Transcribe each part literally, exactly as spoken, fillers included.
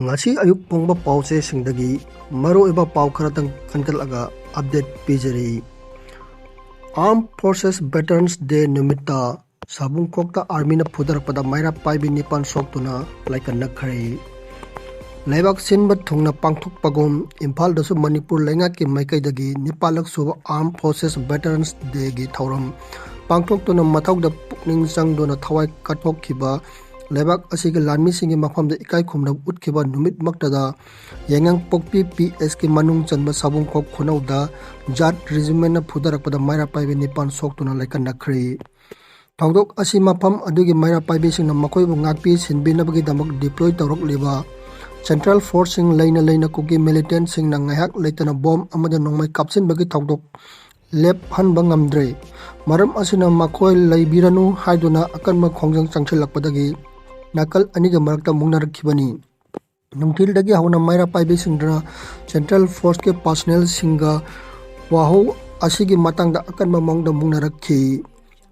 ꯉꯁꯤ ꯑꯌꯨꯛ ꯐꯣꯡꯕ ꯄꯥꯎꯆꯦꯁꯤꯡꯗꯒꯤ ꯃꯔꯨꯑꯣꯏꯕ ꯄꯥꯎ ꯈꯔꯇꯪ ꯈꯟꯒꯠꯂꯒ update ꯄꯤꯖꯔꯤ꯫ Armed Forces Veterans Day ꯅꯨꯃꯤꯠꯇ ꯁꯥꯕꯨꯡꯈꯣꯛꯇ ꯑꯥꯔꯃꯤꯅ ꯐꯨꯗꯔꯛꯄꯗ ꯃꯩꯔꯥ ꯄꯥꯏꯕꯤ ꯅꯤꯄꯥꯟ ꯁꯣꯛꯇꯨꯅ ꯂꯥꯏꯀꯠꯅꯈ꯭ꯔꯦ꯫ ꯂꯩꯕꯥꯛ ꯁꯤꯟꯕ ꯊꯨꯡꯅ ꯄꯥꯡꯊꯣꯛꯄꯒꯨꯝ ꯏꯝꯐꯥꯜꯗꯁꯨ ꯃꯅꯤꯄꯨꯔ ꯂꯩꯉꯥꯛꯀꯤ ꯃꯥꯏꯀꯩꯗꯒꯤ ꯅꯤꯄꯥꯜꯂꯛ ꯁꯨꯕ Armed Forces Veterans Dayꯒꯤ ꯊꯧꯔꯝ ꯄꯥꯡꯊꯣꯛꯇꯨꯅ ꯃꯊꯧꯗ ꯄꯨꯛꯅꯤꯡ ꯆꯪꯗꯨꯅ ꯊꯋꯥꯏ ꯀꯠꯊꯣꯛꯈꯤꯕ ꯂꯩꯕꯥꯛ ꯑꯁꯤꯒꯤ ꯂꯥꯟꯃꯤꯁꯤꯡꯒꯤ ꯃꯐꯝꯗ ꯏꯀꯥꯏ ꯈꯨꯝꯅꯕ ꯎꯠꯈꯤꯕ ꯅꯨꯃꯤꯠꯃꯛꯇꯗ ꯌꯥꯏꯉꯪꯄꯣꯛꯄꯤ ꯄꯤ ꯑꯦꯁꯀꯤ ꯃꯅꯨꯡ ꯆꯟꯕ ꯁꯥꯕꯨꯡꯈꯣꯛ ꯈꯨꯅꯧꯗ ꯖꯥꯠ ꯔꯦꯖꯤꯃꯦꯟꯅ ꯐꯨꯗꯔꯛꯄꯗ ꯃꯩꯔꯥ ꯄꯥꯏꯕꯤ ꯅꯤꯄꯥꯟ ꯁꯣꯛꯇꯨꯅ ꯂꯥꯏꯀꯠꯅꯈ꯭ꯔꯦ꯫ ꯊꯧꯗꯣꯛ ꯑꯁꯤ ꯃꯐꯝ ꯑꯗꯨꯒꯤ ꯃꯩꯔꯥ ꯄꯥꯏꯕꯤꯁꯤꯡꯅ ꯃꯈꯣꯏꯕꯨ ꯉꯥꯛꯄꯤ ꯁꯦꯟꯕꯤꯅꯕꯒꯤꯗꯃꯛ deploy ꯇꯧꯔꯛꯂꯤꯕ Central Forceꯁꯤꯡ ꯂꯩꯅ ꯂꯩꯅ ꯀꯨꯀꯤ militantꯁꯤꯡꯅ ꯉꯥꯏꯍꯥꯛ ꯂꯩꯇꯅ ꯕꯣꯝ ꯑꯃꯗꯤ ꯅꯣꯡꯃꯩ ꯀꯥꯞꯁꯤꯟꯕꯒꯤ ꯊꯧꯗꯣꯛ ꯂꯦꯞꯍꯟꯕ ꯉꯝꯗ꯭ꯔꯦ꯫ ꯃꯔꯝ ꯑꯁꯤꯅ ꯃꯈꯣꯏ ꯂꯩꯕꯤꯔꯅꯨ ꯍꯥꯏꯗꯨꯅ ꯑꯀꯟꯕ ꯈꯣꯡꯖꯪ ꯆꯪꯁꯤꯜꯂꯛꯄꯗꯒꯤ ꯅꯥꯀꯜ ꯑꯅꯤꯒꯤ ꯃꯔꯛꯇ ꯃꯨꯛꯅꯔꯛꯈꯤꯕꯅꯤ꯫ ꯅꯨꯡꯊꯤꯜꯗꯒꯤ ꯍꯧꯅ ꯃꯩꯔꯥ ꯄꯥꯏꯕꯤꯁꯤꯡꯗꯨꯅ Central Forceꯀꯤ personnelꯁꯤꯡꯒ ꯋꯥꯍꯧ ꯑꯁꯤꯒꯤ ꯃꯇꯥꯡꯗ ꯑꯀꯟꯕ ꯃꯑꯣꯡꯗ ꯃꯨꯛꯅꯔꯛꯈꯤ꯫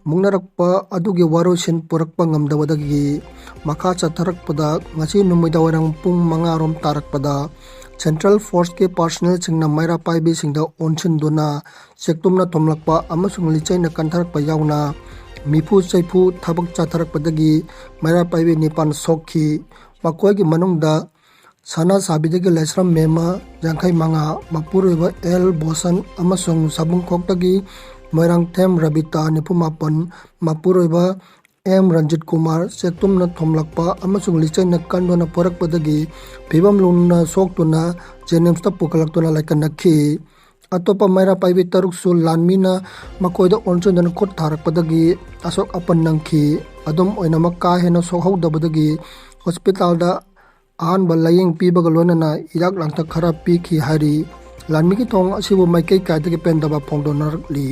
ꯃꯨꯛꯅꯔꯛꯄ ꯑꯗꯨꯒꯤ ꯋꯥꯔꯣꯏꯁꯤꯟ ꯄꯨꯔꯛꯄ ꯉꯝꯗꯕꯗꯒꯤ ꯃꯈꯥ ꯆꯠꯊꯔꯛꯄꯗ ꯉꯁꯤ ꯅꯨꯃꯤꯗꯥꯡꯋꯥꯏꯔꯝ ꯄꯨꯡ ꯃꯉꯥ ꯔꯣꯝ ꯇꯥꯔꯛꯄꯗ Central Forceꯀꯤ personnelꯁꯤꯡꯅ ꯃꯩꯔꯥ ꯄꯥꯏꯕꯤꯁꯤꯡꯗ ꯑꯣꯟꯁꯤꯟꯗꯨꯅ ꯆꯦꯛꯇꯨꯝꯅ ꯊꯣꯝꯂꯛꯄ ꯑꯃꯁꯨꯡ ꯂꯤꯆꯩꯅ ꯀꯟꯊꯔꯛꯄ ꯌꯥꯎꯅ ꯃꯤꯐꯨ ꯆꯩꯐꯨ ꯊꯕꯛ ꯆꯠꯊꯔꯛꯄꯗꯒꯤ ꯃꯩꯔꯥ ꯄꯥꯏꯕꯤ ꯅꯤꯄꯥꯟ ꯁꯣꯛꯈꯤ꯫ ꯃꯈꯣꯏꯒꯤ ꯃꯅꯨꯡꯗ ꯁꯅꯥ ꯁꯥꯕꯤꯗꯒꯤ ꯂꯥꯏꯁ꯭ꯔꯝ ꯃꯦꯝꯃ ꯌꯥꯡꯈꯩ ꯃꯉꯥ, ꯃꯄꯨꯔꯣꯏꯕ ꯑꯦꯜ ꯕꯣꯁꯟ ꯑꯃꯁꯨꯡ ꯁꯥꯕꯨꯡꯈꯣꯛꯇꯒꯤ ꯃꯣꯏꯔꯥꯡꯊꯦꯝ ꯔꯕꯤꯇꯥ ꯅꯤꯐꯨ ꯃꯥꯄꯟ, ꯃꯄꯨꯔꯣꯏꯕ ꯑꯦꯝ ꯔꯟꯖꯤꯠ ꯀꯨꯃꯥꯔ ꯆꯦꯛꯇꯨꯝꯅ ꯊꯣꯝꯂꯛꯄ ꯑꯃꯁꯨꯡ ꯂꯤꯆꯩꯅ ꯀꯟꯗꯨꯅ ꯄꯣꯔꯛꯄꯗꯒꯤ ꯐꯤꯕꯝ ꯂꯨꯅ ꯁꯣꯛꯇꯨꯅ ꯖꯦꯅꯤꯝꯁꯇ ꯄꯨꯈꯠꯂꯛꯇꯨꯅ ꯂꯥꯏꯀꯠꯅꯈꯤ꯫ ꯑꯇꯣꯞꯄ ꯃꯩꯔꯥ ꯄꯥꯏꯕꯤ ꯇꯔꯨꯛꯁꯨ ꯂꯥꯟꯃꯤꯅ ꯃꯈꯣꯏꯗ ꯑꯣꯟꯁꯤꯟꯗꯨꯅ ꯈꯨꯠ ꯊꯥꯔꯛꯄꯗꯒꯤ ꯑꯁꯣꯛ ꯑꯄꯟ ꯅꯪꯈꯤ꯫ ꯑꯗꯨꯝ ꯑꯣꯏꯅꯃꯛ ꯀꯥ ꯍꯦꯟꯅ ꯁꯣꯛꯍꯧꯗꯕꯗꯒꯤ ꯍꯣꯁꯄꯤꯇꯥꯜꯗ ꯑꯍꯥꯟꯕ ꯂꯥꯌꯦꯡ ꯄꯤꯕꯒ ꯂꯣꯏꯅꯅ ꯍꯤꯗꯥꯛ ꯂꯥꯡꯊꯛ ꯈꯔ ꯄꯤꯈꯤ ꯍꯥꯏꯔꯤ꯫ ꯂꯥꯟꯃꯤꯒꯤ ꯊꯧꯑꯣꯡ ꯑꯁꯤꯕꯨ ꯃꯥꯏꯀꯩ ꯀꯌꯥꯗꯒꯤ ꯄꯦꯟꯗꯕ ꯐꯣꯡꯗꯣꯛꯅꯔꯛꯂꯤ꯫